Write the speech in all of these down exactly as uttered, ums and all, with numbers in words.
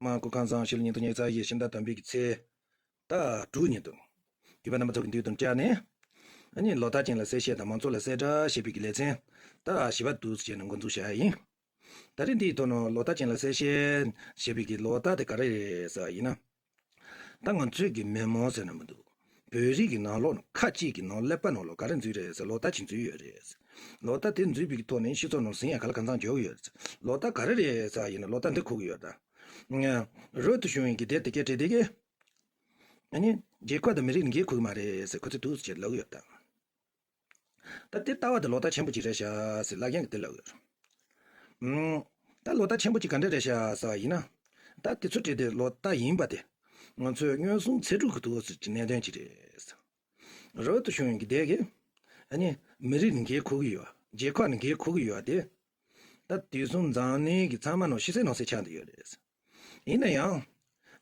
མ་སྐུ་ཁམས་བཟང་། ཕྱི་ལོ་ཉིས་སྟོང་ཉི་ཤུ་རྩ་བཞི་ཕྱི་ཟླ་དང་པོའི་གི་ཚེས་ད་དྲུག་ཉིན་དུ། རྒྱུད་པ་རྣམ་པ་ཚོ་གི་མདུན་དུ་བཅར་ནས། ཨ་ནི་ལོ་རྟགས་ཅན་ལ་གསལ་བཤད་དང་མང་ཚོགས་ལ་གསལ་བསྒྲགས་ཞེས་པའི་གི་ལེ་ཚན་ད་བཞི་པ་འདུག་ཟེར་ནས་འགོ་འཛུགས་བྱ་ཡ་ཡིན། ད་རེས་འདིའི་ཐོག་ནས་ལོ་རྟགས་ཅན་ལ་གསལ་བཤད་ཞེས་པའི་གི་ལོ་རྟགས་དེ་ག་རེ་རེད་ཟེར་བ་ཡིན་ན། ད་ང་ཚོས་གི་མི་མང་ཟེར་ན་མི་འདུག་བོད་རིགས་ཀྱི་ནང་ལོགས་ནང་ཁ་ཅིག་གི་ནང་ཀླད་པ་ནང་ལོགས་ག་རེ་འཛུལ་རེད་ཟེར། ལོ་རྟགས་ཅིག་འཛུལ་ཡོད་རེད། ལོ་རྟགས་དེ་འཛུལ་བའི་གི་ཐོག་ནས་སྤྱི་ཚོགས་ནང་ཟིང་ཡ་ག་ལ་གང་འཚམ་འཇོག་གི་ཡོད་རེད། ལོ་རྟགས་ག་རེ་རེད་ཟེར་བ་ཡིན་ན་ལོ་རྟགས་འདི་འཁུར་གི་ཡོད་ད། རོལ་དུ་བྱུང་བའི་གི་དེབ་དེ་སྐད་བྲིས་དེ་གི། ཨ་ནི་རྒྱལ་ཁབ་དང་མི་རིགས་ནི་འགན་འཁུར་གི་མ་རེད་ཟེར་ཁོ་ཚོས་འདུག་ཟེར་ལབ་གི་ཡོད་ད། ད་དེ་ལྟ་བ་དེ་ལོ་རྟགས་ཆེན་པོ་ཅིག་རེད་ཤག་ཟེར་བླ་རྒན་གྱིས་དེ་ལབ་ཡོད། ཨུམ། ད་ལོ་རྟགས་ཆེན་པོ་ཅིག་ག་འདྲ་རེད་ཤག་ཟེར་བ་ཡིན་ན། ད་དེ་ཚོ་བྲིས་ཏེ་ལོ་རྟགས་ཡིན་པ་དེ། ང་ཚོས་མངོན་སུམ་ཚེ་སྒྲུབ་ཀྱི་འདུག་ཟེར་གྱི་གནད་དོན་ཅིག་རེད། རོལ་དུ་བྱུང་བའི་གི་དེ་གི། ཨ་ནི་མི་རིགས་ནི་འགན་འཁུར་གི་ཡོད། རྒྱལ་ཁབ་ནི་འགན་འཁུར་གི་ཡོད་དེ། ད་དུས་གསུམ་འཛམ་གླིང་གི་ཚང་མ་ནང་ཕྱི་གསལ་ནང་གསལ་ཆགས་བསྡད་ཡོད་རེད། ཡིན་ན་ཡང་།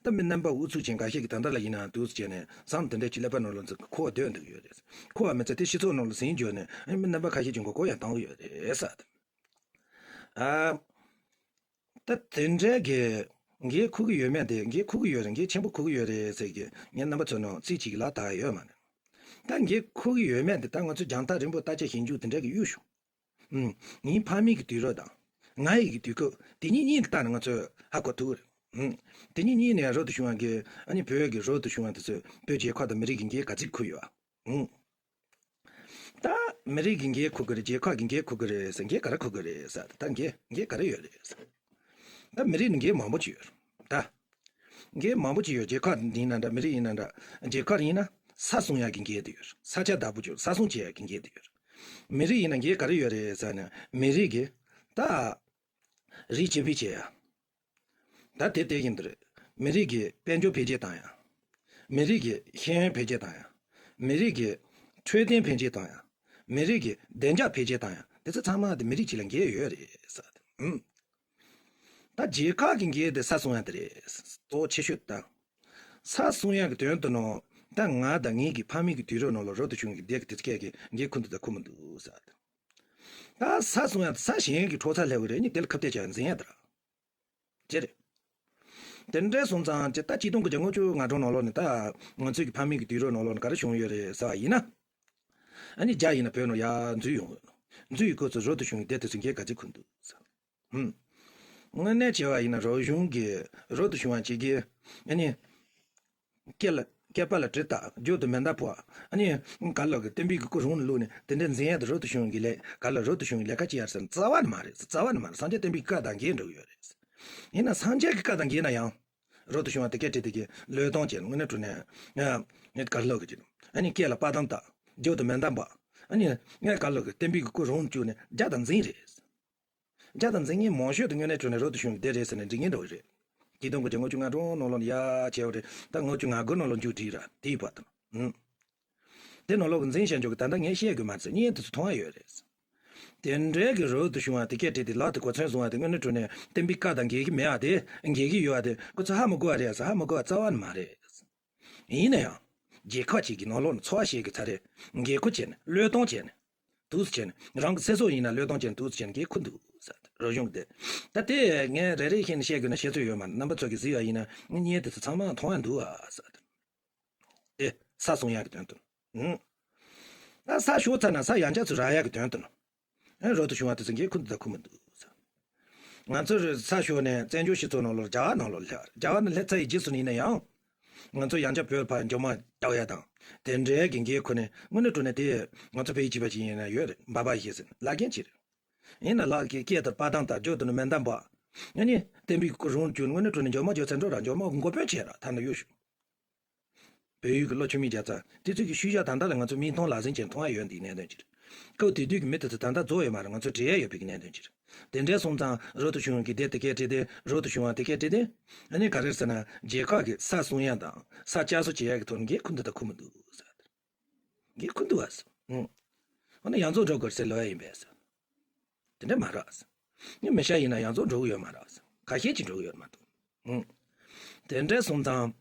ད་མི་རྣམ་པ་ཨུ་ཚུགས་ཅན་འགའ་ཤས་ཀྱིས་ད་ལྟ་ལ་ཡིན་ན་འདུག་ཟེར་ནས་བསམ་དེ་འདྲ་ཅིག་ཀླད་པ་ནང་ལ་འཁོར་བ་སྡོད་འདུག་ཡོད་རེད། འཁོར་བ་མི་ཚད་དེ་སྤྱི་ཚོགས་ནང་ལ་ཟིང་འཇོག་ནས་ཨ་ནི་མི་རྣམ་པ་ཁ་ཤས་ཀྱིས་མགོ་སྐོར་ཡང་བཏང་གི་ཡོད་རེད་ཟེར། ཨ། ད་དེ་འདྲའི་གི་འགན་འཁུར་གི་ཡོད་མེད་དེ། འགན་འཁུར་གི་ཡོད་རེད། འགན་ཆེན་པོ་འཁུར་གི་ཡོད་རེད་ཟེར་གི་ངས་རྣམ་པ་ཚོ་ནང་རྩིས་གཅིག་ལ་བལྟ་ཡ་ཡོད་མ་རེད། ད་འགན་འཁུར་གི་ཡོད་མེད་དེ་ད་ང་ཚོ་རྒྱང་ཐག་རིང་པོ་བལྟ་བྱ་ཞིབ་འཇུག་དེ་འདྲ་གི་གཡུག་ཞོག་ཨུམ། ངའི་ཕ་མེས་ཀྱི་དུས་རབས་དང་ང་ཡི་གི་དུས་སྐབས་དེ་གཉིས་གཉིས་ཀྱི་སྟེང་ནས་ང་ཚོས་ཧ་གོ་ཐུབ་ཀྱི་རེད། ཨུམ། དེ་གཉིས་གཉིས་ནས་རོལ་དུ་བྱུང་བ་གི་ཨ་ནི་བོད་ཀྱི་རོལ་དུ་བྱུང་བ་དེ་ཚོས་བོད་རྒྱལ་ཁབ་དང་མི་རིགས་ཀྱི་འགན་ག་ཚོད་འཁུར་ཡོད་ཨ། ཨུམ། ད་མི་རིགས་ཀྱི་འགན་འཁུར་གི་རེད། རྒྱལ་ཁབ་ཀྱི་འགན་འཁུར་གི་རེད་ཟེར། འགན་ག་རེ་འཁུར་གི་རེད་ཟེར། ད་འགན་འགན་ག་རེ་ཡོད་རེད་ཟེར། ད་མི་རིགས་ནི་འགན་མང་པོ་ཅིག་ཡོད་རེད་ད། འགན་མང་པོ་ཅིག་ཡོད། རྒྱལ་ཁབ་ཡིན་ན་འདྲ། མི་རིགས་ཡིན་ན་འདྲ། རྒྱལ་ཁབ་ཡིན་ན་ས་སྲུང་ཡག་གི་འགན་དེ་ཡོད་རེད། ས་ཆ་བདག་པོ་བྱེད། ས་སྲུང་བྱེད་ཡག་གི་འགན་དེ་ཡོད་རེད། མི་རིགས་ཡིན་ན་འགན་ག་རེ་ཡོད་རེད་ཟེར་ན། མི་རིགས་ཀྱི་ད་རིགས་གཅེས་འཕེལ་བྱེད་ཡ། ད་དེ་དེ་བཞིན་དུ་རེད། མི་རིགས་ཀྱི་དཔལ་འབྱོར་འཕེལ་རྒྱས་བཏང་ཡ། མི་རིགས་ཀྱི་ཤེས་ཡོན་འཕེལ་རྒྱས་བཏང་ཡ། མི་རིགས་ཀྱི་འཕྲོད་བསྟེན་འཕེལ་རྒྱས་བཏང་ཡ། མི་རིགས་ཀྱི་བདེ་འཇགས་འཕེལ་རྒྱས་བཏང་ཡ། དེ་ཚོ་ཚང་མ་དེ་མི་རིགས་གཅིག་ལ་འགན་ཡོད་རེད་ཟེར། ཨུམ། ད་རྒྱལ་ཁབ་ཀྱི་འགན་དེ་ས་སྲུང་ཡ་དེ་རེད། གཙོ་བོ་ཆེ་ཤོས་ད། ས་སྲུང་ཡ་གི་དོན་དུ་ནོ། ད་ང་དང་ངེད་ཀྱི་ཕ་མེས་ཀྱི་དུས་རབས་ནང་ལ་རོལ་དུ་བྱུང་གི་སྡེ་གི་དེ་སྐད་ཀྱི་འགན་འཁུར་འདུག་ད་འཁུར་མི་འདུག་ཟེར། ད་ས་སྲུང་ཡ་ས་གཞན་གྱི་འཕྲོག་འཚར་སླེབས་པ་རེད། ནི་དེ་ལ་ཁ་གཏད་བྱ་འཛིན་ཡ་དེ་ར། ཅེ་རེད། དེ་འདྲ་སོང་ཙང་ཅེ། ད་ཆིག་སྟོང་དགུ་བརྒྱ་ལྔ་བཅུ་ང་གྲངས་ནང་ལོགས་ནས་ད་ང་ཚོའི་གི་ཕ་མེས་ཀྱི་དུས་རབས་ནང་ལོགས་ནས་ག་རེ་བྱུང་ཡོད་རེད་ཟེར་བ་ཡིན་ན། ཨ་ནི་རྒྱ་ཡིན་ན་བོད་ནང་ཡར་འཛུལ་ཡོང་གི། འཛུལ་ཡི་སྐབས་སུ་རོལ་དུ་བྱུང་བའི་སྡེ་དེ་ཚོས་འགན་ག་ཚོད་འཁུར་འདུག་ཟེར། ཧུམ། དངོས་གནས་བྱས་པ་ཡིན་ན་རོལ་གཞུང་གི་རོལ་དུ་བྱུང་བ་གཅིག་གིས་ཨ་ནི། སྐེ་ལ་སྐེད་པ་ལ་གྲི་བཏགས། རྒྱབ་ཏུ་མེ་མདའ་ཕོག་ཨ་ནི་ག་ལ་གི་བསྟན་པའི་གི་སྐུ་རུང་ལ་བླུགས་ནས་དེ་འདྲ་འཛིན་ཡ་དེ་རོལ་དུ་བྱུང་གི་ལས། ག་ལ་རོལ་དུ་བྱུང་གི་ལས་ཀ་ཅི་ཡར་ཟེར་ན་རྩ་བ་ནས་མ་རེད། རྩ་བ་ནས་མ་རེད། སངས་རྒྱས་བསྟན་པའི་བཀའ་དང་འགལ་འགྲོ་གི་ཡོད་རེད། ཡིན་ན་སངས་རྒྱས་ཀྱི་བཀའ་དང་འགལ་ན་ཡང་། རོལ་དུ་བྱུང་བ་དེ་སྐད་བྲིས་དེ་གི་བློས་གཏོང་བྱས་ནས་དངོས་གནས་དྲང་གནས་ངས་ག་ལ་གི་ཅི། ཨ་ནི་སྐེ་ལ་པགས་དམ་བཏགས། རྒྱབ་ཏུ་མེ་མདའ་འབག་ཨ་ནི་ངས་ག་ལ་གི་བསྟན་པའི་གི་སྐུ་རུང་བཅུག་ནས་རྒྱག་དང་འཛིང་རེད། རྒྱག་དང་འཛིང་མཁན་མང་ཤོས་དེ་དངོས་གནས་དྲང་གནས་རོལ་དུ་བྱུང་བའི་སྡེ་རེད་ཟེར་ནས་འགྲིག་མཁན་འདྲ་བོ་རེད། ཆིག་སྟོང་དགུ་བརྒྱ་ལྔ་བཅུ་ང་གྲངས་ནང་ལོགས་ནས་ཡར་བྱས་པ་རེད། ད་ལྔ་བཅུ་ང་དགུ་ནང་ལོགས་མཇུག་སྒྲིལ་ར་དེའི་བར་དུ། ཨུམ། དེ་ནང་ལོགས་ཀྱི་འཛིང་བྱ་འཇོག་གི་ད་ལྟ་ངས་བཤད་དགོས་མ་ཚད་བརྙན་དེ་ཚོ་མཐོང་ཡ་ཡོད་རེད། དེ་འདྲའི་གི་རོལ་དུ་བྱུང་བ་དེ་སྐད་བྲིས་ཏེ་ལག་ཏུ་གོ་མཚོན་བཟུང་བ་དེ་དངོས་གནས་དྲང་གནས་བསྟན་པའི་བཀའ་དང་འགལ་གྱི་མེད་པ་དེ། འགལ་གྱི་ཡོད་པ་དེ་ཁོ་ཚོ་ཧ་མི་གོ་བ་རེད་ཟེར། ཧ་མི་གོ་བ་རྩ་བ་ནས་མ་རེད། ཡིན་ན་ཡང་། རྒྱལ་ཁབ་ཅིག་གི་ནང་ལོགས་ནས་འཚོ་བ་བྱེད་ཀྱི་ཚར་རེ། འགན་ཁུར་བྱས་ནས་བློས་གཏོང་བྱས་ནས། འདུག་སེ་བྱས་ནས་རང་གི་ཚེ་སྲོག་ཡིན་ན་བློས་གཏོང་བྱས་ནས་འདུག་སེ་བྱས་ནས་འགན་ཁུར་འདུག་ཟེར། རོལ་གཞུང་དེ། ད་དེ་ངས་རེ་རེ་བཞིན་བཤད་དགོས་ན་བཤད་ཚོད་ཡོད་མ་རེད། རྣམ་པ་ཚོ་གིས་གཟིགས་པ་ཡིན་ན་བརྙན་དེ་ཚོ་ཚང་མ་མཐོང་ཡ་འདུག་ཨ་ཟེར། དེ་ས་སྲུང་ཡག་གི་དོན་དུ། ཨང་། ད་ས་ཤོར་ཚར་ན་ས་ཡང་བསྐྱར་ཚུར་རག་ཡག་གི་དོན་དུ་ནོ། ཨེ་རོལ་དུ་བྱུང་བ་དེ་ཚོ་འགན་ཁུར་འདུག་ད་ཁུར་མི་འདུག་ཟེར། ང་ཚོ་རེ་ས་ཤོར་ནས་བཙན་བྱོལ་སྤྱི་ཚོགས་ནང་ལོགས་རྒྱ་གར་ནང་ལོགས་སླེབས། རྒྱ་གར་ནང་སླེབས་ཚར་ཡི་རྗེས་སུ་ཡིན་ན་ཡང་། ང་ཚོ་ཡང་བསྐྱར་བོད་ཕར་འགྱོ་མ་རྒྱག་ཡ་དང་། དེ་འདྲའི་གི་འགན་ཁུར་ནས་དངོས་གནས་དྲང་གནས་དེ་ང་ཚོ་བོད་ཡིག་གཅིག་པ་ཅིག་ཡིན་ན་ཡོད་རེད། འབའ་པ་ཡིན་ཟེར་ལབ་མཁན་ཅིག་རེད། ཡིན་ན་ལག་གི་སྐེ་ལྟར་པ་དང་དང་རྒྱབ་ཏུ་ནི་མེ་མདའ་འབག་ཨ་ནི་བསྟན་པའི་སྐུ་རུང་བཅུག་དངོས་གནས་དྲང་གནས་འགྱོ་མ་འགྱོ་ཚེ་འགྲོ་ར་འགྱོ་མ་མགོ་དཔོན་བྱས་ར་ཐ་ན་གཡུག་ཞུ། བོད་ཡིག་གི་སློབ་ཆུང་མི་རྒྱག་ཚར་དེ་ཚོ་གི་ཤུལ་བཞག་ད་ལྟ་ལ་ང་ཚོ་མིག་མཐོང་ལག་ཟིན་བྱས་མཐོང་ཡ་ཡོད་འདིའི་གནད་དོན་ཅིག་རེད། སྐབས་དེ་དུས་ཀྱི་མི་དེ་ཚོ་ད་ལྟ་རྫོགས་ཡོད་མ་རེད། ང་ཚོ་འབྲེལ་ཡ་ཡོད་པའི་གི་གནད་དོན་ཅིག་རེད། དེ་འདྲ་སོང་ཙང་རོལ་དུ་བྱུང་བའི་གི་དེབ་དེ་སྐད་བྲིས་ཏེ་རོལ་དུ་བྱུང་བ་དེ་སྐད་བྲིས་ཏེ། ཨ་ནི་ག་རེ་ཟེར་ན་རྒྱལ་ཁབ་ཀྱི་ས་སྲུང་ཡ་དང་ས་བསྐྱར་གསོ་བྱེད་ཡ་གི་ཐོག་ནས་འགན་ཁུར་འདུག་ད་ཁུར་མི་འདུག་ཟེར། འགན་ཁུར་འདུག་བ་ཟེར། ཨང་། འོ་ན་ཡར་རྫོགས་འགྲོ་དགོས་ཟེར་ལབ་ཡ་ཡིན་པས་ཟེར། དེ་འདྲ་མ་རེད། ངས་མི་ཤ་ཡིན་ན་ཡང་རྫོགས་འགྲོ་གི་ཡོད་མ་རེད། ཁ་ཤས་ཀྱིས་འགྲོ་གི་ཡོད་མ་གཏོགས། ཨང་། དེ་འདྲ་སོང་ཙང་།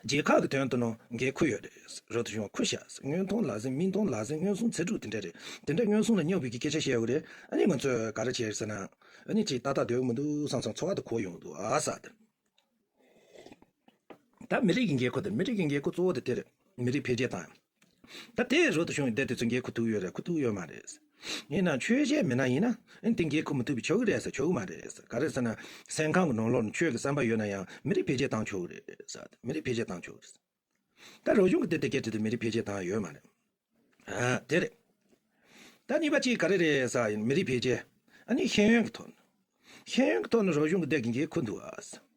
རྒྱལ་ཁབ་ཀྱི་དོན་དུ་ནོ་འགན་ཁུར་ཡོད་རེད། རོལ་དུ་བྱུང་བ་ཁུར་བཞག་ཟེར། དངོས་མཐོང་ལག་ཟིན་མིག་མཐོང་ལག་ཟིན་མངོན་སུམ་ཚེ་སྒྲུབ་དེ་འདྲ་རེད། དེ་འདྲ་མངོན་སུམ་ལ་སྙོབ་པའི་གི་སྐད་ཆ་བཤད་དགོས་རེད། ཨ་ནི་ང་ཚོས་ག་རེ་བྱས་རེད་ཟེར་ན། ཨ་ནི་ཅིག་ཏག་ཏག་སྡོད་གི་མི་འདུག་བསམ་བསམ་ཚོར་བ་དེ་འཁོར་ཡོང་གི་འདུག་ཨ་ཟེར་དེ། ད་མི་རིགས་ཀྱི་འགན་ཁུར་དེ། མི་རིགས་ཀྱི་འགན་ཁུར་གཙོ་བོ་དེ་དེ་རེད། མི་རིགས་འཕེལ་རྒྱས་བཏང་། ད་དེ་རོལ་དུ་བྱུང་བའི་སྡེ་དེ་ཚོས་འགན་ཁུར་ཐུབ་ཡོད་རེད། ཁུར་ཐུབ་ཡོད་མ་རེད། ཡིན་ན་ཆོས་བྱེད་མི་སྣ་ཡིན་ན་ཨེ་དེ་འགན་ཁུར་མི་ཐུབ་པའི་ཆོག་གི་རེད་ཟེར། ཆོག་གི་མ་རེད་ཟེར། ག་རེ་ཟེར་ན། སེམས་ཁམས་ཀྱི་ནང་ལོགས་ནས་ཆོས་ཀྱི་བསམ་པ་ཡོད་ན་ཡང་མི་རིགས་འཕེལ་རྒྱས་བཏང་ཆོག་གི་རེད་ཟེར། མི་རིགས་འཕེལ་རྒྱས་བཏང་ཆོག་གི་རེད། ད་རོལ་གཞུང་གི་སྡེ་དེ་སྐད་དེ་དེ་མི་རིགས་འཕེལ་རྒྱས་བཏང་ཡོད་མ་རེད། ཨ་དེ་རེད། ད་གཉིས་པ་གཅིག་ག་རེ་རེད་ཟེར་ཡིན། མི་རིགས་འཕེལ་རྒྱས། ཨ་ནི་ཤེས་ཡོན་གྱི་ཐོག་ནས། ཤེས་ཡོན་གྱི་ཐོག་ནས་རོལ་གཞུང་གི་སྡེ་གི་འགན་ཁུར་འདུག་ཨ།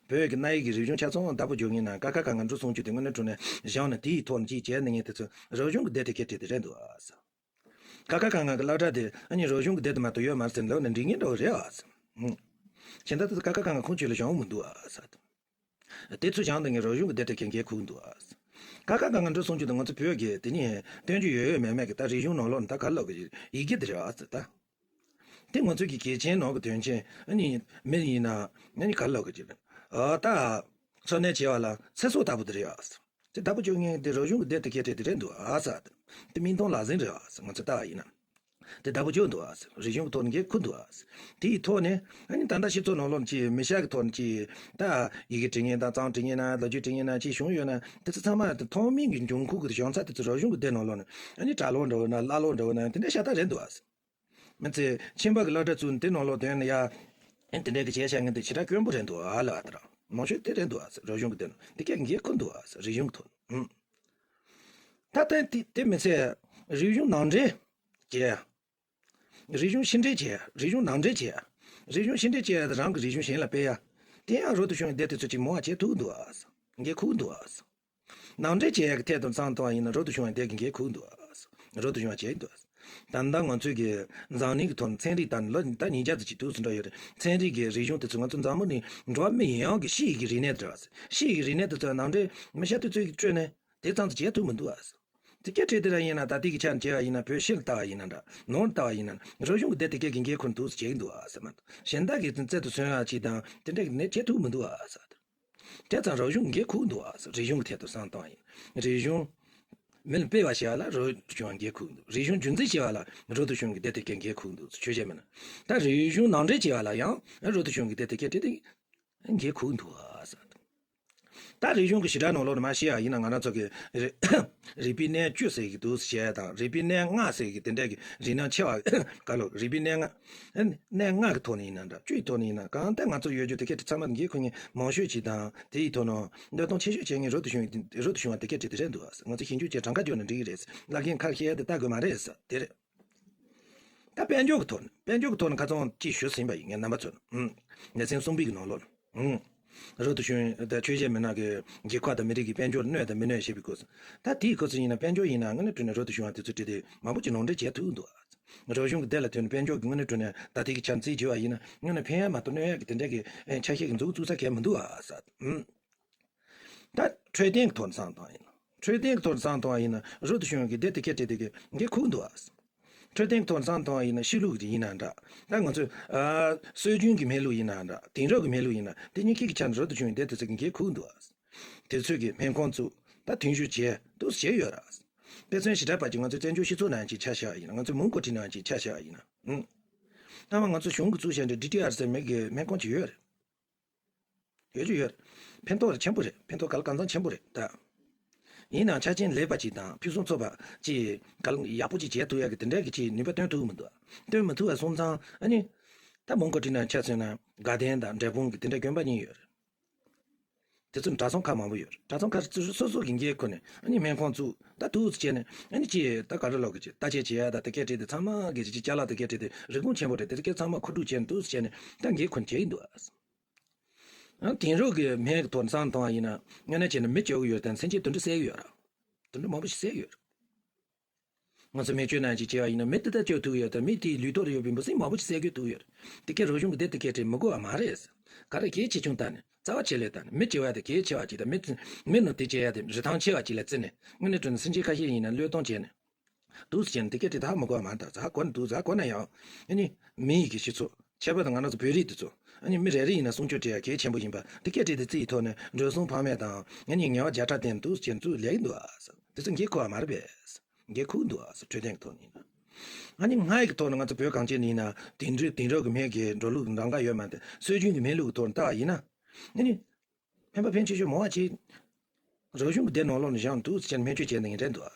བོད་ཀྱི་གནའ་ཡིག་གི་རིག་གཞུང་ཆ་ཚང་བདག་པོ་རྒྱག་མཁན་ན་ཀ་ཁ་ག་ང་འབྲུ་གསུམ་ཅུ་དེ་དངོས་གནས་དྲང་གནས་བཞེངས་ནས་དེའི་ཐོག་ནས་ཅིག་བྱས་ནས་ངས་དེ་ཚོ་རོལ་གཞུང་གི་སྡེ་དེ་སྐད་བྲིས་དེ་རེད་འདུག་ཨ། ཀ་ཁ་ག་ང་གི་སློབ་གྲྭ་དེ་ཨ་ནི་རོལ་གཞུང་གི་སྡེ་དེ་མ་གཏོགས་ཡོད་མ་རེད་ཟེར་ལབ་ནས་འགྲིག་ངེས་འདྲ་བོ་རེད་ཨ། ཧུམ། གཞན་དག་དེ་ཚོ་ཀ་ཁ་ག་ང་ཁུངས་ཆོད་ལ་བཞེངས་མི་འདུག་ཨ་ཟེར། དེ་ཚོ་བཞེངས་དང་ངས་རོལ་གཞུང་གི་སྡེ་དེ་གན་འགན་ཁུར་འདུག་ཨ། ཀ་ཁ་ག་ང་འབྲུ་གསུམ་ཅུ་དེ་ང་ཚོ་བོད་ཀྱི་དེ་ནི་སྟོན་རྒྱུ་ཡོད་ཡོད་མེད་མེད་ཀྱི་ད་རིག་གཞུང་ནང་ལོགས་ནས་ད་ག་ལབ་ཀྱི་ཡི་གེ་དེ་རེད་ཨ་ཟེར་ད། དེ་ང་ཚོ་གི་གལ་ཆེན་ནང་གི་དོན་ཆེན་ཨ་ནི་མི་ཡིན་ན་ཨ་ནི་ག་ལབ་ཀྱི་རེད། ཨ་ད་འཚོ་གནས་བྱེད་པ་ལ་ཚེ་སྲོག་ལྟ་བུ་དེ་རེད་ཨ་ཟེར། དེ་བདག་པོ་རྒྱག་མཁན་དེ་རོལ་གཞུང་གི་སྡེ་དེ་སྐད་བྲིས་དེ་རེད་འདུག་ཨ་ཟེར། དེ་མིག་མཐོང་ལག་ཟིན་རེད་ཨ་ཟེར། ང་ཚོ་ལྟ་བ་ཡིན་ན། དེ་བདག་པོ་རྒྱག་འདུག་ཨ་ཟེར། རིག་གཞུང་གི་ཐོག་ནས་འགན་ཁུར་འདུག་ཨ་ཟེར། དེའི་ཐོག་ནས་ཨ་ནི་ད་ལྟ་སྤྱི་ཚོགས་ནང་ལོགས་ཀྱི་མི་ཤ་གི་ཐོག་ནས་ཀྱི་ད་ཡི་གེ་འབྲི་མཁན་དང་རྩོམ་འབྲི་མཁན་ན་ལོ་རྒྱུས་འབྲི་མཁན་ན་ཅིག་བྱུང་ཡོད་ན་དེ་ཚོ་ཚང་མ་དེ་ཐོག་མིང་གི་འབྱུང་ཁུངས་ཀྱི་བྱང་ཚད་དེ་ཚོ་རོལ་གཞུང་གི་སྡེ་ནང་ལོགས་ནས་ཨ་ནི་གྲྭ་ལོག་འདྲ་བོ་ན་བླ་ལོག་འདྲ་བོ་ན་དེ་འདྲ་ཤ་སྟག་རེད་འདུག་ཨ་ཟེར། མི་ཚེ་ཁྱིམ་པ་གི་སློབ་གྲྭ་བཙུགས་ནས་དེ་ནང་ལོགས་དོན་ལ་ཡ། ཨེ་དེ་འདྲའི་གི་བྱས་བཞག་ངེས་དེ་ཞེ་དྲག་དཀོན་པོ་རེད་འདུག་ཨ་ལ་ཨ་དེ་རང་མང་ཤོས་དེ་རེད་འདུག་ཨ་ཟེར། རོལ་གཞུང་གི་དེ་ནང་དེ་སྐད་འགན་ཁུར་འདུག་ཨ་ཟེར། རིག་གཞུང་གི་ཐོག་ནས། ད་ལྟ་དེ་དེ་མི་ཚད་རིག་གཞུང་ནང་འདྲེན་བྱས། རིག་གཞུང་ཕྱི་འདྲེན་བྱས། རིག་གཞུང་ནང་འདྲེན་བྱས། རིག་གཞུང་ཕྱི་འདྲེན་བྱས་ཏེ་རང་གི་རིག་གཞུང་གཞན་ལ་སྤེལ་ཡ། དེ་ཡང་རོལ་དུ་བྱུང་བའི་སྡེ་དེ་ཚོ་ཅིག་མང་བ་བྱེད་ཐུབ་འདུག་ཨ་ཟེར། འགན་ཁུར་འདུག་ཨ་ཟེར། ནང་འདྲེན་བྱེད་ཡག་གི་ཐད་དུ་བསམ་བཏང་བ་ཡིན་ན་རོལ་དུ་བྱུང་བའི་སྡེ་གི་འགན་ཁུར་འདུག་ཨ། རོལ་དུ་བྱུང་བ་བྱེད་འདུག་ཨ། ད་ལྟ་ང་ཚོའི་གི་འཛམ་གླིང་གི་ཐོག་ནས་ཚན་རིག་དང་ལོ་ད་ཉིས་བརྒྱ་ཙམ་ཅིག་འདུག་ཟིན་འགྲོ་ཡོད་རེད། ཚན་རིག་གི་རིག་གཞུང་དེ་ཚོ་ང་ཚོ་འཛམ་བུ་གླིང་འགྲོ་བ་མི་ཡོངས་ཀྱི་ཤེས་ཡོན་གྱི་རིག་གནས་དེ་རེད་བ། ཤེས་ཡོན་གྱི་རིག་གནས་དེ་ཚོ་ནང་འདྲེན་མི་ཤ་དེ་ཚོས་སྤྲོད་ནས་དེ་ཙམ་དུ་བྱེད་ཐུབ་མི་འདུག་ཨ། དེ་སྐད་བྲིས་དེ་ར་ཡིན་ན་ད་ལྟའི་གི་ཆ་ནས་བྱས་པ་ཡིན་ན་བོད་ཕྱི་ལ་ལྟ་བ་ཡིན་ན་འདྲ་ནང་ལ་ལྟ་བ་ཡིན་ན་རོལ་གཞུང་གི་སྡེ་དེ་སྐད་ཀྱི་འགན་ཁུར་འདུག་ཟེར་བྱེད་ཀྱི་འདུག་ཨ་ཟེར་མ་གཏོགས་གཞན་དག་གི་རྩལ་དུ་སོན་ཡ་ཅིག་དང་དེ་འདྲ་གི་ནས་བྱེད་ཐུབ་མི་འདུག་ཨ་ཟེར། དེ་ཙང་རོལ་གཞུང་འགན་ཁུར་འདུག་ཨ། རིག་གཞུང་གི་ཐད་དུ་བསམ་བཏང་ཡིན། རིག་གཞུང་མི་ལ་སྤེལ་བ་བྱེད་པ་ལ་རོལ་དུ་བྱུང་བ་འགན་ཁུར་འདུག་རིག་གཞུང་རྒྱུན་འཛིན་བྱེད་པ་ལ་རོལ་དུ་བྱུང་གི་སྡེ་དེ་གའི་འགན་ཁུར་འདུག་ཆོས་བཤད་མིན་ན། ད་རིག་གཞུང་ནང་འདྲེན་བྱེད་པ་ལ་ཡང་རོལ་དུ་བྱུང་གི་སྡེ་དེ་གའི་འགན་ཁུར་འདུག་ཨ་ཟེར། ད་རིག་གཞུང་གི་བྱེ་བྲག་ནང་ལོགས་ནས་མ་བཤད་པ་ཡིན་ན་ང་རང་ཚོ་གི་རིག་རིག་པའི་གནས་བཅུ་ཟེར་གི་འདུག་ཟེར་དང་རིག་པའི་གནས་ལྔ་ཟེར་གི་དེ་འདྲ་གི་རིག་སྣ་ཆེ་བ་ག་ལོ་རིག་པའི་གནས་ལྔ། གནས་ལྔ་གི་ཐོག་ནས་ཡིན་ན་འདྲ་བཅུ་ཡི་ཐོག་ནས་ཡིན་ན་གང་ལྟར་ང་ཚོ་ཡོད་རྒྱུ་དེ་སྐད་ཆ་ཚང་མ་འགན་ཁུར་མཁན་མང་ཤོས་ཅིག་དང་དེ་ཡི་ཐོག་ནས་བློས་གཏོང་ཆེ་ཤོས་བྱེད་མཁན་རོལ་དུ་བྱུང་བའི་རོལ་དུ་བྱུང་བ་དེ་སྐད་ཆ་དེ་རེད་འདུག་ང་ཚོ་ཞིབ་འཇུག་བྱས་གྲངས་ཀ་བརྗོད་ན་འགྲིག་གི་རེད། བླ་རྒན་ཁ་བཤད་དེ་ལྟ་དགོས་མ་རེད་ཟེར་དེ་རེད། ད་དཔལ་འབྱོར་གྱི་ཐོག་ནས་དཔལ་འབྱོར་གྱི་ཐོག་ནས་ཁ་ཚོན་གཅིག་ཞུ་ཟིན་པ་ཡིན་ངས་རྣམ་པ་ཚོར། ཨུམ། ལེ་ཚན་གསུམ་པའི་གི་ནང་ལོགས་ནས། ཨུམ། རོལ་དུ་བྱུང་ད་ཆོས་བཤད་མི་སྣ་གི་རྒྱལ་ཁབ་དང་མི་རིགས་ཀྱི་དཔལ་འབྱོར་གནོད་དང་མི་གནོད་ཞེས་པའི་སྐོར། ད་དེའི་སྐོར་ཚོ་ཡིན་ན་དཔལ་འབྱོར་ཡིན་ན་དངོས་གནས་དྲང་གནས་རོལ་དུ་བྱུང་བ་དེ་ཚོ་བྲིས་ཏེ་མང་པོ་ཅིག་ནང་འདྲེན་བྱེད་ཐུབ་འདུག་རོལ་གཞུང་གི་སྡེ་ལ་ཐོན་ནས་དཔལ་འབྱོར་གྱི་དངོས་གནས་དྲང་གནས་ད་ལྟའི་གི་ཆ་རྩིས་བྱས་པ་ཡིན་ན་དངོས་གནས་ཕན་ཡ་མ་གཏོགས་གནོད་ཡ་གི་དེ་འདྲ་གི་ཆ་ཤས་ཀྱི་མཛུབ་བཙུགས་ས་གལ་མི་འདུག་ཨ་ཟེར། ཨུམ། ད་འཕྲོད་བསྟེན་གྱི་ཐོག་ནས་བསམ་བཏང་ཡིན་ན། འཕྲོད་བསྟེན་གྱི་ཐོག་ནས་བསམ་བཏང་བ་ཡིན་ན་རོལ་དུ་བྱུང་བའི་སྡེ་དེ་སྐད་བྲིས་དེ་གི་འགན་ཁུར་འདུག་ཨ། འཕྲོད་བསྟེན་གྱི་ཐོག་ནས་བསམ་བཏང་བ་ཡིན་ན་ཤི་ལུགས་ཀྱི་ཡིན་ན་འདྲ། ད་ང་ཚོས་ཨ་སྲོལ་རྒྱུན་གྱི་སྨན་ལུགས་ཡིན་ན་འདྲ་དེང་རབས་ཀྱི་སྨན་ལུགས་ཡིན་ན་དེ་གཉིས་ཀའི་ཆ་ནས་རོལ་དུ་བྱུང་བའི་སྡེ་དེ་ཚོ་གི་འགན་ཁུར་འདུག་ཨ། དེ་ཚོས་ཀྱི་སྨན་ཁང་བཙུགས་ད་དུས་འཇུག་བྱས་འདུག་བྱས་ཡོད་ར། དཔེ་མཚོན་ཞེ་དྲག་པ་ཅིག་ང་ཚོའི་བཙན་བྱོལ་སྤྱི་ཚོགས་ནང་ཅིག་ཆ་བཞག་པ་ཡིན་ན་ང་ཚོའི་མོན་གྷོ་ཁྲིད་ནང་ཅིག་ཆ་བཞག་པ་ཡིན་ན། ཨང་། ད་མ་ང་ཚོ་གཞུང་གིས་བཙུགས་བཞག་འདྲ་ཌི་ཊི་ཨར་ཟེར་མི་གི་སྨན་ཁང་ཅིག་ཡོད་རེད། ཡོད་ཅིག་ཡོད་རེད། ཕན་ཐོགས་ཆེན་པོ་རེད། ཕན་ཐོགས་ག་ལ་གང་འཚམ་ཆེན་པོ་རེད་ད། ཡིན་ནའང་ཆ་རྐྱེན་ལེགས་པ་ཅིག་དང་ཕུན་སུམ་ཚོགས་པ་ཅིག་ག་ལ་ཡག་པོ་ཅིག་བྱེད་ཐུབ་ཡག་གི་དེ་འདྲ་གི་ཅིག་ནུས་པ་བཏོན་ཐུབ་ཀྱི་མི་འདུག་ཨ། བཏོན་མི་ཐུབ་པ་སོང་ཙང་ཨ་ནི། ད་མོན་གྷོ་ཁྲིད་ནང་ཆ་མཚོན་ན་དགའ་ལྡན་དང་འབྲས་སྤུངས་གི་དེ་འདྲ་དགོན་པ་གཉིས་ཡོད་རེད། དེ་ཚོ་གྲྭ་ཚང་ཁག་མང་པོ་ཡོད་རེད། གྲྭ་ཚང་ཁག་སོ་སོ་གི་འགན་ཁུར་ནས་ཨ་ནི་སྨན་ཁང་བཙུགས་ད་འདུག་སེ་བྱས་ནས་ཨ་ནི་ཅིག་ད་ག་རེ་ལབ་དགོས་ཅིག་བརྟག་དཔྱད་བྱེད་ཡ་ད་དེ་སྐད་བྲིས་དེ་ཚང་མ་གི་ཅིག་ཅ་ལག་དེ་སྐད་བྲིས་དེ་རིན་གོང་ཆེན་པོ་རེད། དེ་སྐད་ཚང་མ་མཁོ་སྒྲུབ་བྱས་ནས་འདུག་སེ་བྱས་ནས་ད་འགན་ཁུར་བྱེད་ཀྱི་འདུག་ཨ། དེང་རབས་ཀྱི་སྨན་གྱི་ཐོག་ནས་བསམ་བཏང་བ་ཡིན་ན་དངོས་གནས་བྱས་ན་མི་སྐྱོ་གི་ཡོད་དང་སེམས་ཅན་དུད་འགྲོ་བསད་ཀྱི་ཡོད་ར། དུད་འགྲོ་མང་པོ་ཞིག་བསད་ཀྱི་ཡོད་ར། ང་ཚོ་སྨན་བཅོས་ནང་ཅིག་བྱས་པ་ཡིན་ན་མི་དེ་ལྟར་སྐྱོབ་ཐུབ་ཡོད་དང་མི་དེའི་ལུས་ཐོག་ལ་ཡོད་པའི་འབུ་སྲིན་མང་པོ་ཞིག་བསད་དགོས་ཐུག་ཡོད་ར། དེ་གའི་རོགས་གཞུང་གི་སྡེ་དེ་གའི་གྲས་མི་དགོས་པ་མ་རེད། ག་རེ་གལ་ཆེ་ཆུང་ལྟ་ནས་རྩ་བ་ཆེ་ལས་ལྟ་ནས་མི་སྐྱོབ་ཡ་དེ་གལ་ཆེ་བ་ཅིག་དང་མི་མི་ནང་དེ་བྱེད་ཡ་དེ་རིན་ཐང་ཆེ་བ་ཅིག་ལ་བརྩིས་ནས་དངོས་གནས་དྲང་གནས་སེམས་ཅན་ཁ་ཤས་ཡིན་ན་བློས་གཏོང་བྱས་ནས། འདུག་སེ་བྱས་ནས་དེ་སྐད་དེ་ད་ཧ་མ་གོ་བ་མ་རེད། ད་ཧ་གོ་ན་འདུག་ཧ་གོ་ན་ཡང་ཨ་ནི་མི་ཡི་གི་སྤྱི་ཚོགས་ཁྱད་པར་དུ་ང་རང་ཚོ་བོད་རིགས་དེ་ཚོ་ཨ་ནི་མི་རེ་རེ་ཡིན་ན་སྲུང་སྐྱོབ་བྱེད་ཡ་གལ་ཆེན་པོ་ཡིན་པ་དེ་སྐད་བྲིས་དེ་རྩིས་ཡི་ཐོག་ནས་འགྲོ་སོང་ཕ་མས་དང་ཨ་ནི་ངལ་བ་བརྒྱ་ཕྲག་བསྟན་འདུག་སེ་བྱས་ནས་ཚུར་ལེགས་འདུག་ཨ། དེ་ཚོ་འགན་ཁུར་བ་མ་རེད་པས། འགན་ཁུར་འདུག་ཨ། འཕྲོད་བསྟེན་གི་ཐོག་ནས་ཡིན་ན་ཨ་ནི་ང་ཡི་གི་ཐོག་ནས་ང་ཚོ་བོད་གངས་ཅན་ནས་ཡིན་ན་དེང་དུས་དེང་རབས་ཀྱི་སྨན་གྱི་འགྲོ་ལུགས་འདང་ག་ཡོད་མ་རེད། སྲོལ་རྒྱུན་གྱི་སྨན་ལུགས་ཀྱི་ཐོག་ནས་ལྟ་བ་ཡིན་ན་ཨ་ནི། ཕན་པ་ཕན་ཆེ་ཤོས་མང་བ་ཅིག་རབ་བྱུང་གི་སྡེ་ནང་ལོགས་ནས་བཞེངས་འདུག་ཟེར་ནས་སྨན་བཅོས་བྱས་ནས་རེད་འདུག་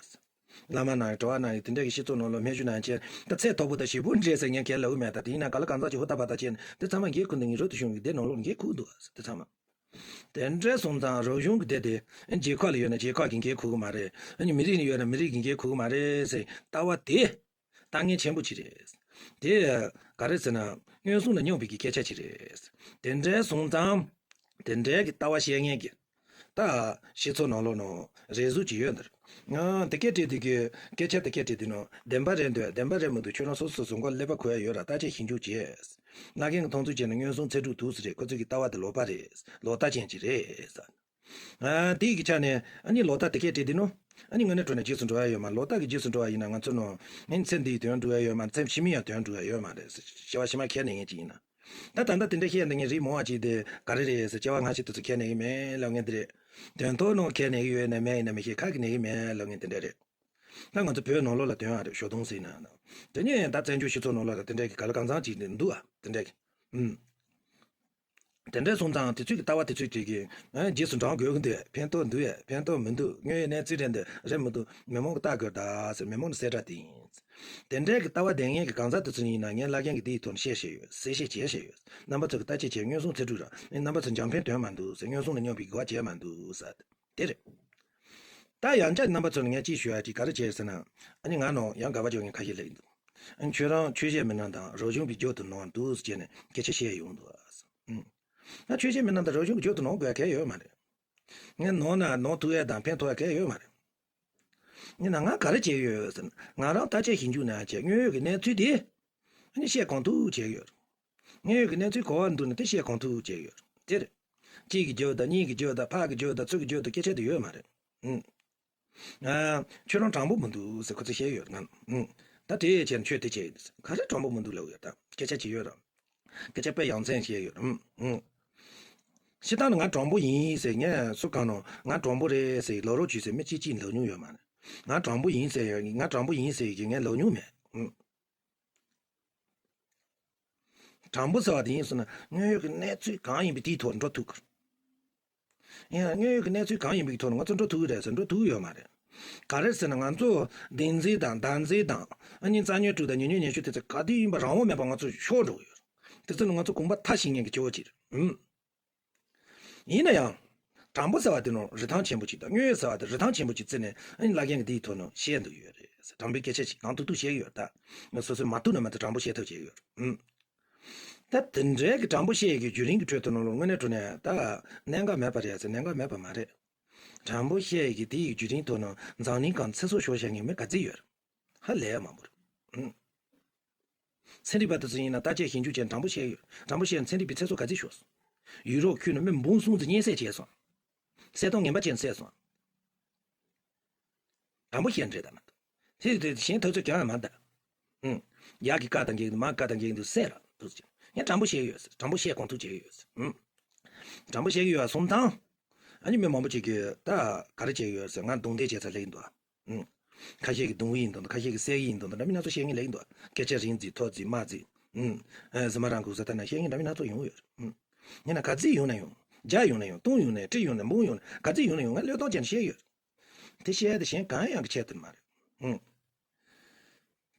བླ་མ་ནང་གྲྭ་བ་ནང་གི་དེ་འདྲ་གི་སྤྱི་ཚོགས་ནང་ལོགས་སྨན་བཅོས་ནང་བྱས་ད་ཚད་མཐོ་པོ་དང་ཞེ་པོ་འདྲ་ཟེར་ངས་གལ་ལབ་ཀྱི་མེད། ད་དེ་ཡིན་ན་ག་ལ་གང་ཟག་ཅིག་ཧུར་ཐག་པ་ད་བྱས་ནས་དེ་ཚང་མ་འགན་ཁུར་འདུག་ངས་རབ་ཏུ་བྱུང་གི་སྡེ་ནང་ལོགས་ནས་འགན་ཁུར་འདུག་ཟེར། དེ་ཚང་མ། དེ་འདྲ་སོང་ཙང་རབ་བྱུང་གི་སྡེ་དེ་རྒྱལ་ཁབ་ལ་ཡོད་ན་རྒྱལ་ཁབ་ཀྱི་འགན་ཁུར་གི་མ་རེད། མི་རིགས་ནས་ཡོད་ན་མི་རིགས་ཀྱི་འགན་ཁུར་གི་མ་རེད་ཟེར་ལྟ་བ་དེ། ལྟ་ངན་ཆེན་པོ་ཅིག་རེད། དེ་ག་རེ་ཟེར་ན་མངོན་སུམ་ལ་སྙོམས་པའི་གི་སྐད་ཆ་ཅིག་རེད། དེ་འདྲའི་སོང་ཙང་། དེ་འདྲའི་གི་ལྟ་བ་བཤད་མཁན་གྱི། ད་སྤྱི་ཚོགས་ནང་ལོགས་ནང་རེ་ཟུང་ཅིག་ཡོད་འདིར། ང་དེ་སྐད་བྲིས་དེ་གི་སྐད་ཆ་དེ་སྐད་བྲིས་དེ་ནང་བདེན་པ་རེད་འདོད་བདེན་པ་རེད་མི་འདུག་ཁྱོད་རང་སོ་སོ་སོ་མགོ་ཀླད་པ་གོ་ཡ་ཡོད་ར་བརྟག་དཔྱད་ཞིབ་འཇུག་བྱས། བླ་རྒན་གྱི་མཐོང་ཚུལ་བྱས་ན་མངོན་སུམ་ཚེ་སྒྲུབ་འདུག་ཟེར་རེད། ཁོ་ཚོས་གི་ལྟ་བ་དེ་ལོག་པ་རེད། ལོག་ལྟ་ཅན་ཅིག་རེད་ཟེར། ཨ། དེའི་གི་ཆ་ནས་ཨ་ནི་ལོག་ལྟ་དེ་སྐད་བྲིས་དེ་ནོ། ཨ་ནི་དངོས་གནས་དྲང་གནས་རྗེས་སུ་འགྲོ་ཡ་ཡོད་མ་ལོག་ལྟ་གི་རྗེས་སུ་འགྲོ་བ་ཡིན་ན་ང་ཚོ་ནོ། ཨ་ནི་ཚེ་འདིའི་དོན་འགྲུབ་ཡ་ཡོད་མ་ཚེ་ཕྱི་མའི་ཡང་དོན་འགྲུབ་ཡ་ཡོད་མ་རེད་ཟེར་སྐྱེ་བ་ཕྱི་མ་ཁས་ལེན་མཁན་ཅིག་ཡིན་ན། ད་ད་ལྟ་དེ་འདྲ་བཤད་ཡ་འདི་ངས་རིགས་མང་བ་ཅིག་དེ་ག་རེ་རེད་ཟེར་སྐྱེ་བ་སྔ་ཕྱི་དེ་ཚོ་ཁས་ལེན་གི་མེད་ལབ་མཁན་དེ་རེད། དོན་ཐོག་ནང་ཁས་ལེན་གི་ཡོད་ན་མེད་ཡིན་ན་མི་ཤེས་ཁ་གི་ལེན་གི་མེད་ལབ་མཁན་དེ་འདྲ་རེད། ད་ང་ཚོ་བོད་ནང་ལོགས་ལ་དོན་ཨ་རེད་ཞོ་སྟོང་ཟེར་ན། དེ་ནས་ད་བཙན་བྱོལ་སྤྱི་ཚོགས་ནང་ལོགས་ལ་དེ་འདྲ་གི་ག་ལ་གང་འཚམ་ཅིག་འདུག་ཨ་དེ་འདྲ་གི། ཨུམ། དེ་འདྲ་སོང་ཙང་དེ་ཚོས་ཀྱི་ལྟ་བ་དེ་ཚོས་ཀྱི་གི། ཨ། རྗེས་སུ་འབྲང་དགོས་ཀྱི་འདུག་ཕན་ཐོགས་འདུག་ཡ་ཕན་ཐོགས་མི་འདུག་དངོས་ཡོད་གནས་ཚུལ་རེད་འདུག་རེད་མི་འདུག་མི་མང་གི་ལྟ་དགོས་ད་ཟེར་མི་མང་གི་གསལ་བསྒྲགས་དེ་ཡིན། དེ་འདྲའི་གི་ལྟ་བ་ལྡན་མཁན་གྱི་གང་ཟག་དེ་ཚོ་ཡིན་ན་ངས་བླ་རྒན་གྱི་དེའི་ཐོག་ནས་བཤད་བཤད་ཡོད་གསལ་བཤད་བྱས་བཤད་ཡོད། རྣམ་པ་ཚོ་གི་ལྟ་ཅི་བྱས་མངོན་སུམ་ཚེ་སྒྲུབ་ར་ཨེ་རྣམ་པ་ཚོ་འཇམ་དཔལ་དོན་མ་འདུག་ཟེར་མངོན་སུམ་ལ་སྙོམས་པའི་གི་བ་བྱས་མ་འདུག་ཟེར། དེ་རེད། ད་ཡང་བསྐྱར་རྣམ་པ་ཚོ་ལ་ངས་ཅིག་ཞུ་ཡ་ཅིག་ག་རེ་བྱས་ཟེར་ན། ཨ་ནི་ང་ནང་ཡང་དགའ་བ་བྱུང་ངས་ཁ་ཤས་ལེགས་འདུག་ཨ་ནི་ཁྱོད་རང་ཆོས་བཤད་མི་སྣ་དང་རབ་བྱུང་གི་རྒྱུད་དུ་ནོར་འདུག་ཟེར་ནས་སྐད་ཆ་བཤད་ཡོང་འདུག་ཨ། ཨུམ། ང་ཆོས་བཤད་མི་སྣ་དང་རབ་བྱུང་གི་རྒྱུད་དུ་ནོར་དགོས་ཡ་གལ་ཡོད་མ་རེད། ངས་ནོར་ན་ནོར་ཐུབ་ཡ་དང་ཕན་ཐོགས་ཡ་གལ་ཡོད་མ་རེད། ཡིན་ན་ང་ག་རེ་བྱས་ཡོད་ཟེར་ན་ང་རང་ལྟ་དཔྱད་ཞིབ་འཇུག་ནང་བྱས་དངོས་ཡོད་ཀྱི་གནས་ཚུལ་དེ། ཨ་ནི་བཤད་གང་ཐུབ་བྱས་ཡོད། དངོས་ཡོད་ཀྱི་གནས་ཚུལ་ག་བ་འདུག་ན་དེ་བཤད་གང་ཐུབ་བྱས་ཡོད། དེ་རེད། གཅིག་གི་རྒྱབ་དང་གཉིས་ཀྱི་རྒྱབ་དང་ཕར་གྱི་རྒྱབ་དང་ཚུར་གྱི་རྒྱབ་དང་སྐད་ཆ་དེ་ཡོད་མ་རེད། ཨུམ། ཨ། ཁྱོད་རང་དྲང་པོ་མི་འདུག་ཟེར་ཁོ་ཚོས་བཤད་ཡོད་ང་། ཨུམ། ད་དེ་བྱས་ན་ཁྱོད་དེ་བྱས་ཡོད་ག་རེ་དྲང་པོ་མི་འདུག་ལབ་ཡོད་ད་སྐད་ཆ་ཅི་ཡོད་ར། སྐད་ཆ་དཔེ་ཡ་མཚན་བཤད་ཡོད། ཨུམ། ཨུམ། སྤྱིར་བཏང་ནི་ང་དྲང་པོ་ཡིན་ཟེར་ངས་སུ་གང་ནང་ང་དྲང་པོ་རེད་ཟེར་ལབ་རོགས་བྱོས་ཟེར་མི་གཅིག་གཅིག་ལབ་མྱོང་ཡོད་མ་རེད། ང་དྲང་པོ་ཡིན་ཟེར་ཡོད་ང་དྲང་པོ་ཡིན་ཟེར་གི་ངས་ལབ་མྱོང་མེད། ཨུམ། དྲང་པོ་ཟེར་བ་དེ་ཡིན་སོང་ན་དངོས་ཡོད་ཀྱི་གནས་ཚུལ་གང་ཡིན་པའི་དེའི་ཐོག་འགྲོ་ཐུབ་དགོས། ཡིན་ཡང་དངོས་ཡོད་ཀྱི་གནས་ཚུལ་གང་ཡིན་པའི་ཐོག་ནས་ང་ཚོ་འགྲོ་ཐུབ་ཀྱི་རེད་ཟེར་འགྲོ་ཐུབ་ཀྱི་ཡོད་མ་རེད། ག་རེ་ཟེར་ན་ང་ཚོ་བདེན་འཛིན་དང་བདག་འཛིན་དང་ཨ་ནི་རྩ་ཉོན་དྲུག་དང་ཉེ་ཉོན་ཉེ་ཤོས་དེ་ཚོ་ག་དུས་ཡིན་པ་རང་དབང་མེད་པར་ང་ཚོ་ཤོར་འགྲོ་གི་ཡོད་རེད། དེ་ཚོ་ནི་ང་ཚོ་གོམ་པ་མཐའ་ཞིག་ཉན་གྱི་སྐྱོ་བོ་ཅིག་རེད། ཨུམ། ཡིན་ན་ཡང་། དྲང་པོ་ཟེར་བ་དེ་ནང་རིན་ཐང་ཆེན་པོ་ཅིག་དང་དངོས་ཡོད་ཟེར་བ་དེ་རིན་ཐང་ཆེན་པོ་ཅིག་བརྩིས་ནས་ཨ་ནི་བླ་རྒན་གྱིས་འདིའི་ཐོག་ནས་བཤད་འདུག་ཡོད་རེད་ཟེར། དྲང་པོའི་སྐད་ཆ་ཅིག་གང་ཐུབ་ཐུབ་བཤད་ཀྱི་ཡོད་ད། ང་སོ་སོས་མ་ཐུབ་ན་མ་ཐུབ་དྲང་པོ་བཤད་ཐབས་བྱེད་ཀྱི་ཡོད་རེད། ཨུམ། ད་དེ་འདྲའི་གི་དྲང་པོ་བཤད་ཀྱི་བརྒྱུད་རིམ་གྱི་ཁྲོད་དུ་ནང་ལོགས་དངོས་གནས་དྲང་གནས་ད་གནད་འགག་མེད་པ་རེད་ཟེར་གནད་འགག་མེད་པ་མ་རེད། དྲང་པོ་བཤད་ཀྱི་དེ་ཡི་བརྒྱུད་རིམ་ཐོག་ནང་འཛམ་གླིང་སྒང་ཚེ་སྲོག་ཤོར་བཞག་མཁན་མི་ག་ཚོད་ཡོད་རེད། ཧ་ལས་མང་པོ་རེད། ཨུམ། ཚན་རིག་པ་དེ་ཚོ་ཡིན་ན་བརྟག་དཔྱད་ཞིབ་འཇུག་བྱས་ནས་དྲང་པོ་བཤད་ཡོད། དྲང་པོ་བཤད་ན་ཚན་རིག་པའི་ཚེ་སྲོག་ག་ཚོད་ཤོར་སོང་། ཡུ་རོབ་ཁུལ་ནས་མི་འབུམ་གསུམ་ཙམ་གཉན་སྲེག་བྱས་སོང་། བསད་སྟངས་ངན་པ་བྱས་ནས་བསད་སོང་། དྲང་པོ་བཤད་ན་འགྲིག་ད་མ་གཏོགས། དེ་དེ་གཞན་དུས་ཚོད་གང་ཡང་མ་གདའ། ཨུམ། ཡག་གི་བཀའ་དང་འགལ་གྱི་འདུག་མ་བཀའ་དང་འགལ་གྱི་འདུག་བསད་ལ་འདུག་ཟེར། ངས་དྲང་པོ་བཤད་ཡོད་ཟེར། དྲང་པོ་བཤད་གང་ཐུབ་བྱས་ཡོད་ཟེར། ཨུམ། དྲང་པོ་བཤད་ཀྱི་ཡོད་སོང་ཙང་། ཨ་ནི་མི་མང་པོ་ཅིག་གིས་ད་ག་རེ་བྱས་ཡོད་ཟེར་ང་རྡུང་རྡེག་བྱས་ཚར་ལེགས་འདུག་ཨུམ། ཁ་ཤས་ཀྱིས་རྡུང་གི་ཡིན་དང་ཁ་ཤས་ཀྱིས་བསད་ཀྱི་ཡིན་དང་འདྲ་མི་སྣ་ཚོགས་བཤད་མཁན་ལེགས་འདུག་སྐད་ཆ་རིང་བརྩིས་མཐོ་བརྩིས་དམའ་བརྩིས། ཨུམ། ཨ་ཟི་མ་རང་གུག་ས་ཐ་ན་བཤད་མཁན་འདྲ་མི་སྣ་ཚོགས་ཡོང་ཡོད། ཨུམ། ཡིན་ན་ག་ཚོད་ཡོང་ན་ཡོང་། བརྒྱ་ཡོང་ན་ཡོང་སྟོང་ཡོང་ན་ཁྲི་ཡོང་ན་འབུམ་ཡོང་ན་ག་ཚོད་ཡོང་ན་ཡོང་ང་བློས་གཏོང་བྱས་ནས་བཤད་ཡོད། དེ་བཤད་ཡ་དེ་གཞན་གང་ཡང་གི་ཆེད་དུ་མ་རེད། ཨུམ།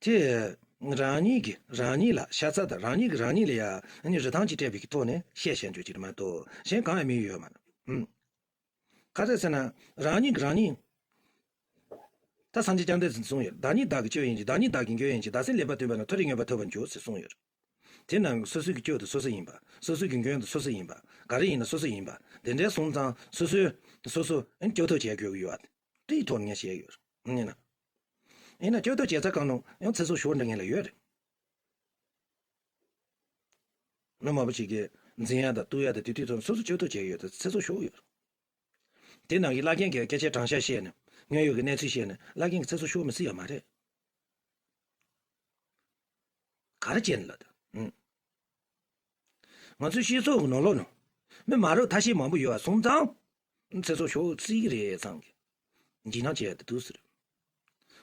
དེ། རང་ཉིད་ཀྱིས་རང་ཉིད་ལ་ཤ་ཚ་དང་རང་ཉིད་ཀྱིས་རང་ཉིད་ལ་ཡ་ཨ་ནི་རིན་ཐང་ཅིག་སྤྲད་པའི་གི་ཐོག་ནས་བཤད་བཤད་འཇོག་ཅིག་རེད་མ་གཏོགས་གཞན་གང་ཡང་དམིགས་ཡུལ་ཡོད་མ་རེད། ཨུམ། ག་རེ་ཟེར་ན། རང་ཉིད་ཀྱིས་རང་ཉིད། ད་སངས་རྒྱས་བཅོམ་ལྡན་འདས་གསུངས་ཡོད། བདག་ཉིད་བདག་གི་སྤྱོད་ཡིན་གྱི་བདག་ཉིད་བདག་གི་འགྱོད་ཡིན་གྱི་བདག་སེམས་ལེགས་པར་ཐོས་པ་ན་མཐོ་རིས་མངོན་པར་ཐོབ་པར་འགྱུར་ཟེར་གསུངས་ཡོད། དེ་ནང་སོ་སོའི་གི་སྤྱོད་དེ་སོ་སོ་ཡིན་པ། སོ་སོའི་གི་འགྱོད་དེ་སོ་སོ་ཡིན་པ། ག་རེ་ཡིན་ན་སོ་སོ་ཡིན་པ། དེ་འདྲའི་སོང་ཙང་སོ་སོས་སོ་སོ་ཨེ་སྐྱོབ་ཐབས་བྱེད་དགོས་ཀྱི་ཡོད་པ། དེའི་ཐོག་ནས་ངས་བཤད་ཡོད། ཡིན་ན། ཡིན་ན་སྐྱོབ་ཐབས་བྱེད་ས་གང་ནང་ཡང་ཚེ་སྲོག་ཤོར་འདྲ་ངེས་ལ་ཡོད་རེད། མི་མང་པོ་ཞིག་གིས་འཛིང་ཡ་དང་གཏུག་ཡ་དང་དེ་དུས་ཚོད་སོ་སོ་སྐྱོབ་ཐབས་བྱས་ཡོད་དེ་ཚེ་སྲོག་ཤོར་ཡོད། དེ་ནང་གི་བླ་རྒན་གྱིས་སྐད་ཆ་དྲང་བཞག་བཤད་ནས་དངོས་ཡོད་ཀྱི་གནས་ཚུལ་བཤད་ནས་བླ་རྒན་གྱི་ཚེ་སྲོག་ཤོར་མི་སྲིད་ཡོད་མ་རེད། ག་རེ་བྱས་ནས་ལབ་དང་། ང་ཚོའི་སྤྱི་ཚོགས་ཀྱི་ནང་ལོགས་ནང་མི་མ་རབས་ཐ་ཤལ་མང་པོ་ཡོད་པ་སོང་ཙང་། ཚེ་སྲོག་ཤོར་སྲིད་ཀྱི་རེད་བསམ་གི། འཇིགས་སྣང་བྱས་ཏེ་འདུག་ཟེར།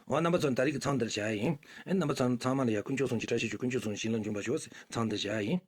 འོ་རྣམ་པ་ཚོ་ད་རེས་ཀྱི་མཚམས་འདིར་བཞག་ཡིན། ཨེ་རྣམ་པ་ཚང་ཚང་མ་ལ་ཡ་དཀོན་མཆོག་གསུམ་གྱི་བཀྲ་ཤིས་ཤོག་དཀོན་མཆོག་གསུམ་བྱིན་རླབས་འབྱུང་བར་ཤོག་ཟེར་མཚམས་འདིར་བཞག་ཡིན།